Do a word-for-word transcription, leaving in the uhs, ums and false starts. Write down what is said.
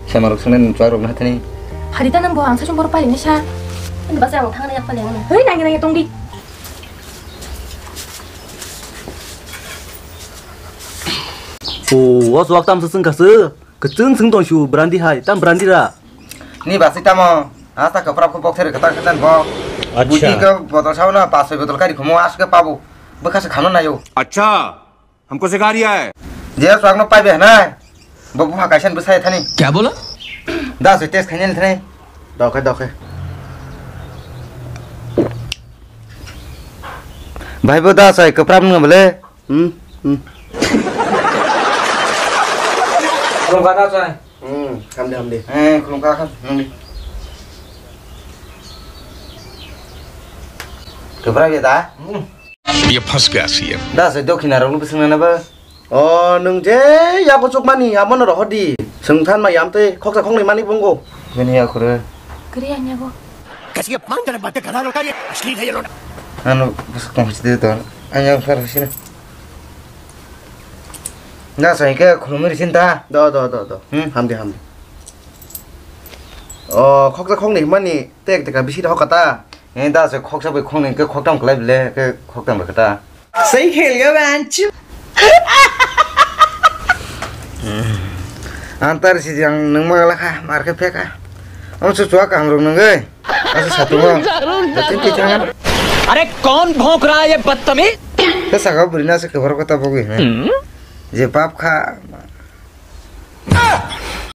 Semarok swngnai nung chuak rok na thani. Hari ta nang bo ang sachung bor pari ni sa. Ani basa ang thang na yak pali ang. Hei, nangi nangi tong di. O, o chuak tam sa swng kha sw. Kwchwng swng tong su brandi hai, tam brandi ra. Ni basi tamo. Asta kwprap khe bok theri kwtal kwtal bo. Acha. Buti khe botol sao na, pas soi botol kari khumo aske pabu. Bwkha se khano nayo. Acha. हमको सिखा रिया है। Je swak no paibe hwnai. Bo bupha kaisa ni bwsai thani. क्या बोला? Da se test khainani thani. Dokhe, dokhe. Bhai bo da sai kwprap nung bole. Hmm, hmm. Khulumkha da sai. Hmm, hamdi, hamdi. Eh, khulumkha kha, nungdi. Kwprap ya da? Hmm. Ye phas gaya si ye. Da se dokhina rok no bising na ba? O, nung je yago chukmani, amo no rohor di. Sengthan ma yam te, khoksa khoknwi mani bungo. Bini ya khure. Kri anya go. कैसी अपमानजनक बातें कर रहा है लड़का ये, अश्लील है ये लौंडा। Ano, bus kong hisi de to. Anya phar hisi na. Da sai ke khulumri sin ta. Do, do, do, do. Hmm? Hamdi, hamdi. O, khoksa khoknwi mani, tek tek bisi da hokata. Eh, da se khoksa bai khoknwi ke khoktam khlai bile, ke khoktam kata. सही खेल गया बहनचोद। Antar si jang nung ma la kha, mar khe phe kha. Am su chua kaham rung nung ge. Asa satu mo. Tin ti changan. अरे कौन भौंक रहा है ये बदतमीज? Ke saka buri na se ke bor kota bogwi he. Je bap kha.